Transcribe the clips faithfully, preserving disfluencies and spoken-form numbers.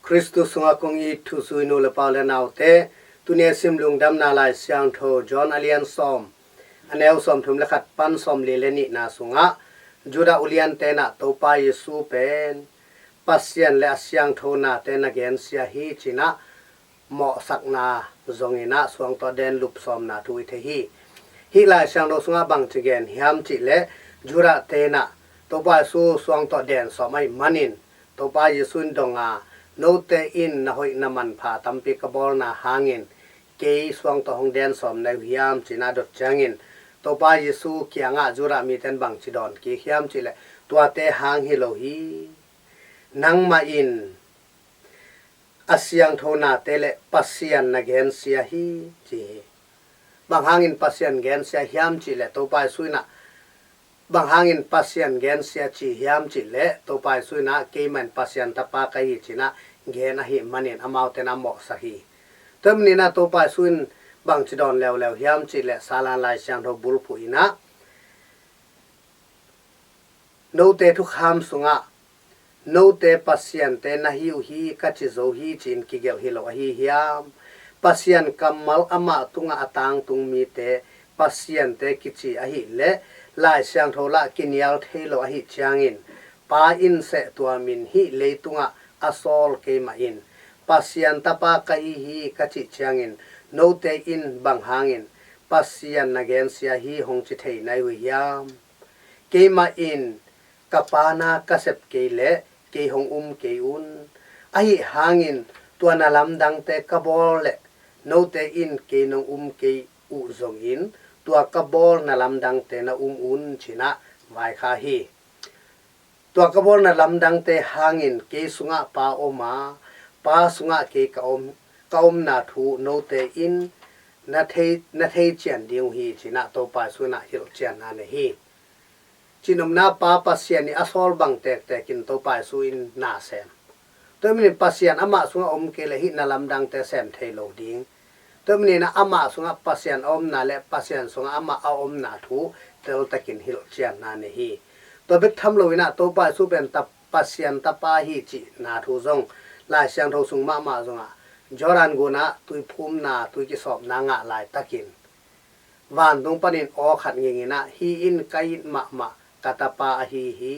Khristu sungah kong it thuzui nu le pa u le naute, tuni a sim Lungdamna Lai Siangtho John a lian sawm, a neu sawmthum le khat pan sawmli le nihna sungah Judah uliante in ah Topa Jesu pen Pasian le a siangtho nate na gensia hi ci-in ah mawhsakna zong in ah suang tawh den lupsawmna thu i thei hi. Hih Lai Siangtho sungah bangci gen hiam cih leh, Judahte in ah Topa Jesu suang tawh den sawm ahih manin Topa Jesu in dong a, "Note in na hoih na manpha tampi ka bawlna hangin kei suang tawh hong den sawm na hi uh hiam?" ci-in ah dot ciangin, Topa Jesu kiangah Judah mite in bangci dawn kik hiam cih leh, "Tuate hang hi lo hi. Nangmah in a siangtho nate le Pasian na gensia hi," ci hi. Bang hangin Pasian gensia hiam cih leh Topa Jesu in ah, bang hangin Pasian gensia ci hiam cih leh Topa Jesu in ah, "Keimah in Pasian Tapa ka hi," ci-in ah gen ahih manin amaute in ah mawhsak hi. Tua ahih manin ah Topa Jesu in bangci dawn leuleu hiam cih leh, Salan Lai Siangtho bulphuh in ah, "Note thukham sungah, 'Note pasiante na hi uh hi,' ka ci zo hi," ci-in kigelh hi lo ahi hiam? Pasian kammal amah tungah a tangtung mite pasiante kici ahih leh, Lai Siangtho lah kinial thei lo ahih ciangin, Pa in seh tua min hih leitungah a sawl keimah in, 'Pasian Tapa ka hi hi,' ka cih ciangin, note in bang hangin, 'Pasian na gensia hi,' hong ci thei na hi uh hiam? Keimah in ka Pa na ka sep kei leh kei hong um kei un. Ahi hangin tua na lamdangte ka bawl leh note in kei nong um kei uh zongin tua ka bawl na lamdangte na um un," ci-in ah vaikhak hi. "Tua ka bawl na lamdangte hangin kei sungah Pa om a, Pa sungah kei ka om, ka omna thu note in na thei, na thei cian ding uh hi," ci-in ah Topa Jesu in ah hilhcianna nei hi. Cihnopna, Pa Pasian ih a sawl bang tektek in Topa Jesu in na sem. Tua ahih manin Pasian amah sungah om kei leh hih na lamdangte sem thei lo ding. Tua ahih manin ah amah sungah Pasian a omna le Pasian sungah amah a omna thu teltakin hilhcianna nei hi. Tua bek tham lo in ah Topa Jesu pen ta, Pasian Tapa hi cihna thu zong Lai Siangtho sung mahmah zongah, Jordan gun ah tuiphumna, tuikisawpna ngah laitakin vantung panin aw khat nging in ah, "Hih in ka it mahmah ka Tapa ahi hi.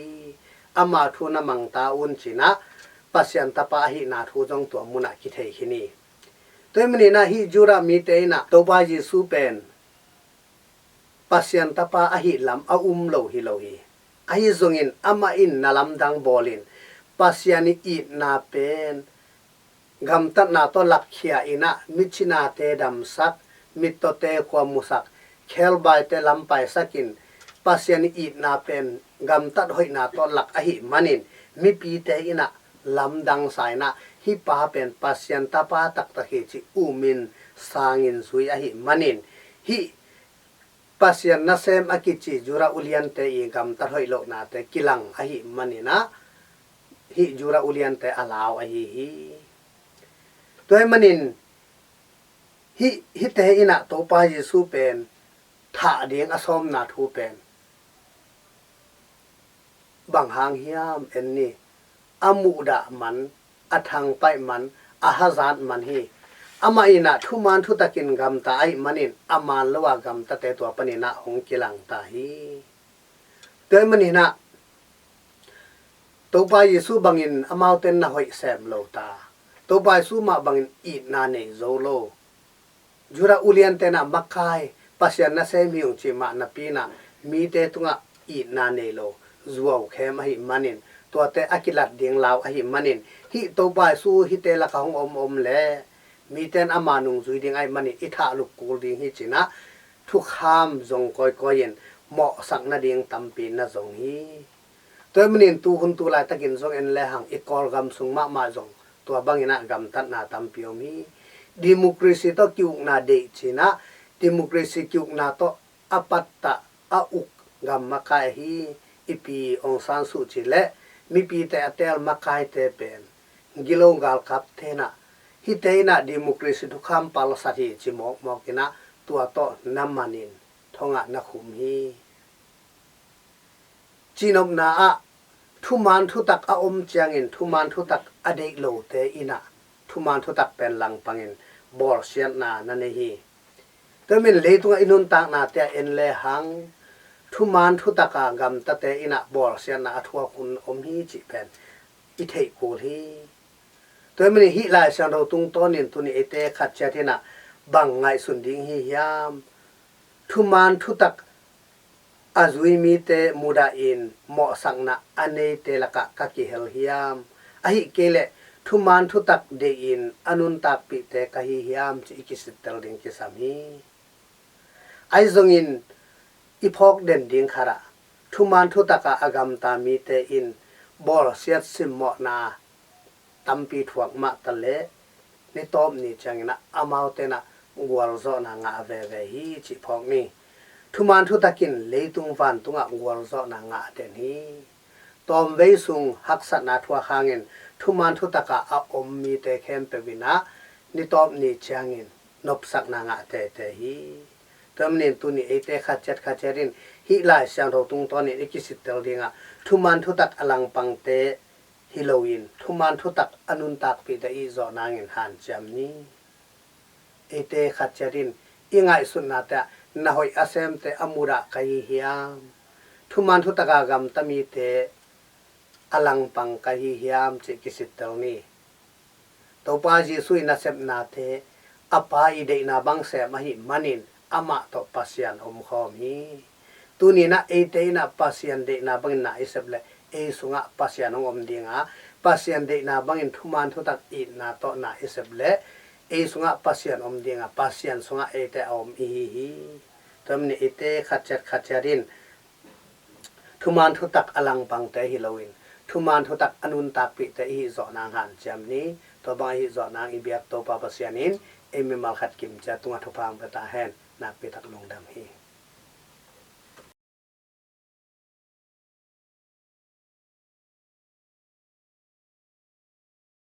Ama thu na mang ta un," ci-in ah Pasian Tapa ahihna thu zong tua munah kithei khin hi. Tua ahih manin ah hih Judah mite in ah Topa Jesu pen Pasian Tapa ahih lam a um lo hi lo hi. Ahi zongin amah in na lamdang bawlin Pasian ih itna pen gamtatna tawh lakkhia in ah, micinate damsak, mittawte khua musak, khebaite lam paisakin, Pasian ih itna pen gamtat hoihna tawh lak ahih manin mipite in ah lamdang sa in ah, "Hih pa pen Pasian Tapa taktak hi," ci-in umin sangin zui ahih manin, hih Pasian nasem a kici Judah uliante ih gamtat hoih lohnate kilang ahih manin ah, hih Judah uliante a lau ahi hi. Tua ahih manin hih, hihte in ah Topa Jesu pen thah ding a sawmna thu pen bang hang hiam en ni. A muhdah man, a thangpaih man, a hazat man hi. Amah in ah thuman thutakin gamta ahih manin a man lo a gamtate tua panin ah hong kilangta hi. Tua ahih manin ah Topa Jesu bangin amaute na hoih sem lo ta, Topa Jesu mah bangin itna nei zo lo, Judah uliante in ah makai, Pasian nasem hi ung cih mah napi in ah mite tungah itna nei lo, zuaukhem ahih manin, tuate a kilat ding lau ahih manin, hih Topa Jesu hihte lakah hong om om leh mite in ama nungzui ding ahih manin i thahlup kul ding hi ci-in ah thukham zong kawikawi in mawhsak nading tampi na zong hi. Tua ahih manin tuhun tu laitakin zong en lehang i Kawlgam sung mahmah zong tua bangin ah gamtatna tampi om hi. Democracy tawh ki-ukna deih ci-in ah, democracy ki-ukna tawh a pattah a uk gam makai ahi i pi Aung San Suu Kyi le mipite a teel makaite pen gilo galkapte in ah, hihte in ah democracy thukham palsat hi ci mawkmawk in ah tua tawh na manin thongah na khum hi. Cihnopna ah Thuman thutak a om ciangin thuman thutak a deih lote in ah thuman thutak pen langpangin bawlsiatna na nei hi. Tua ahih manin leitungah i nuntaknate ah en lehang thuman thutak a gamtate in ah bawlsiatna a thuak hun om hi cih pen i theih kul hi. Tua ahih manin hih Lai Siangtho tungtawnin tuni eite khat ciat in ah bang ngaihsun ding hi hiam? Thuman thutak a zui mite mudah in mawhsakna a neite lakah ka kihel hiam? Ahih kei leh thuman thutak deih in a nuntakpihte ka hi hiam cih i kisittel ding kisam hi. Ahi zongin i phawk den ding khat ah thuman thutak a a gamta mite in bawlsiat simmawhna tampi thuak mah ta leh ni tawp ni ciangin ah amaute in ah gualzawhna ngah veve hi cih phawk ni. Thuman thutak in leitung vantungah gualzawhna ngah den hi. Tawmvei sung haksatna thuak hangin thuman thutak a a om mite khempeuh in ah ni tawp ni ciangin nopsakna ngah tete hi. Tua ahih manin tuni eite khat ciat khat ciat in hih Lai Siangtho tungtawnin i kisittel ding ah thuman thutak a langpangte hi loin thuman thutak a nuntakpihte i zawh nangin hanciam ni. Eite khat ciat in i ngaihsutnate ah na hoih a semte a mudah ka hi hiam? Thuman thutak a gamta mite a langpang ka hi hiam cih kisittel ni. Topa Jesuh i nasepnate a Pa i deihna bang sem ahih manin amah tawh Pasian omkhawm hi. Tuni in ah eite in ah Pasian deihna bangin na i sep leh ei sungah Pasian hong om ding a, Pasian deihna bangin thuman thutak itna tawh na i sep leh ei sungah Pasian om ding a, Pasian sungah eite a om i hi hi. Tua ahih manin eite khat ciat khat ciat in thuman thutak a langpangte hi loin thuman thutak a nuntakpihte i hih zawh nang hanciam ni. Tua bang a hih zawh nang i biak Topa Pasian in ei mimal khat kim ciat tungah thupha hong pia ta hen. Nakpi tak lungdam hi.